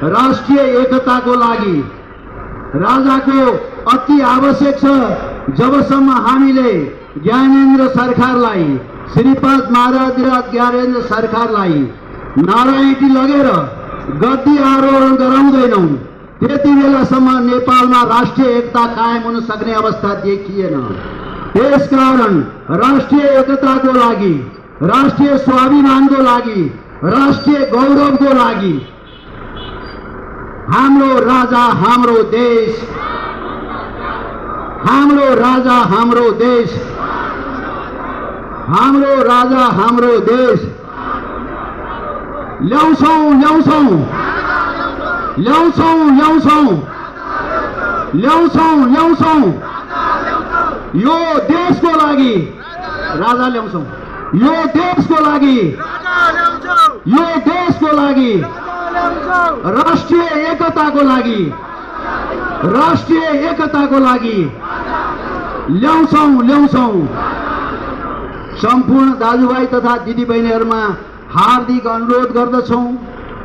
राष्ट्रिय एकताको लागि राजाको अति आवश्यक छ। जबसम्म हामीले ज्ञानेन्द्र सरकारलाई, श्रीपाद महाराज ज्ञानेन्द्र सरकारलाई नारायणी लगेर गद्दी आरोहण गराउँदैनौँ, त्यति बेलासम्म नेपालमा राष्ट्रिय एकता कायम हुन सक्ने अवस्था देखिएन। त्यसकारण राष्ट्रिय एकताको लागि, राष्ट्रिय स्वाभिमानको लागि, राष्ट्रिय गौरवको लागि हाम्रो राजा हाम्रो देश, हाम्रो राजा हाम्रो देश, हाम्रो राजा हाम्रो देश ल्याउँछौँ ल्याउँछौँ ल्याउँछौँ ल्याउँछौँ ल्याउँछौँ ल्याउँछौँ यो देशको लागि राजा ल्याउँछौँ, यो देशको लागि, यो देशको लागि, राष्ट्रिय एकताको लागि, राष्ट्रिय एकताको लागि ल्याउँछौँ ल्याउँछौँ। सम्पूर्ण दाजुभाइ तथा दिदीबहिनीहरूमा हार्दिक अनुरोध गर्दछौँ,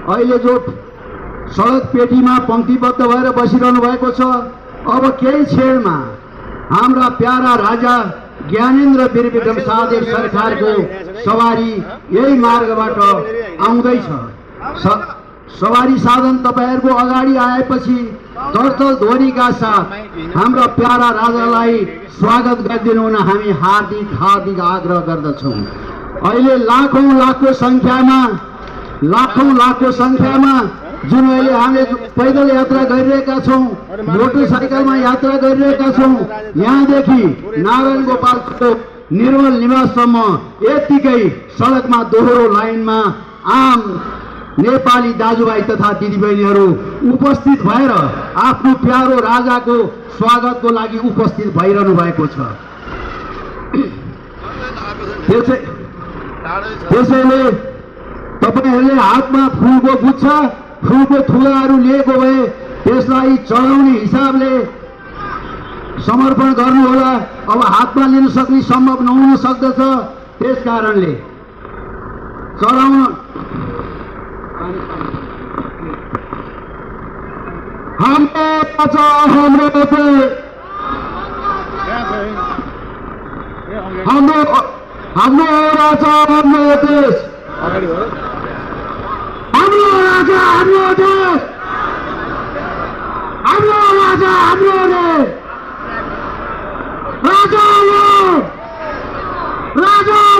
अहिले जो सडक पेटीमा पंक्तिबद्ध भएर बसिरहनु भएको छ, अब केही क्षणमा हाम्रा प्यारा राजा ज्ञानेन्द्र वीरविक्रम शाहदेव सरकारको सवारी यही मार्गबाट आउँदैछ। सवारी साधन तपाईहरुको अगाडि आएपछि तरतल ध्वनिका साथ हाम्रा प्यारा राजालाई स्वागत गरिदिनु हुन हामी हार्दिक हार्दिक आग्रह गर्दछौँ। अहिले लाखौं लाखौं संख्यामा जुन अहिले हामीले पैदल यात्रा गरिरहेका छौँ, मोटरसाइकलमा यात्रा गरिरहेका छौँ, यहाँदेखि नारायण गोपालको निर्मल निवाससम्म यतिकै सडकमा दोहोरो लाइनमा आम नेपाली दाजुभाइ तथा दिदीबहिनीहरू उपस्थित भएर आफ्नो प्यारो राजाको स्वागतको लागि उपस्थित भइरहनु भएको छ। त्यसैले तपाईहरूले हातमा फूलको गुच्छा, फूलको थुलाहरू लिएको भए त्यसलाई चढाउने हिसाबले समर्पण गर्नुहोला। अब हातमा लिन सक्ने सम्भव नहुन सक्दछ, त्यसकारणले चढाउन हाम्रो राजा हाम्रो देश, हाम्रो राजा हाम्रो देश, हाम्रो राजा हाम्रो देश, हाम्रो राजा हाम्रो देश, राजा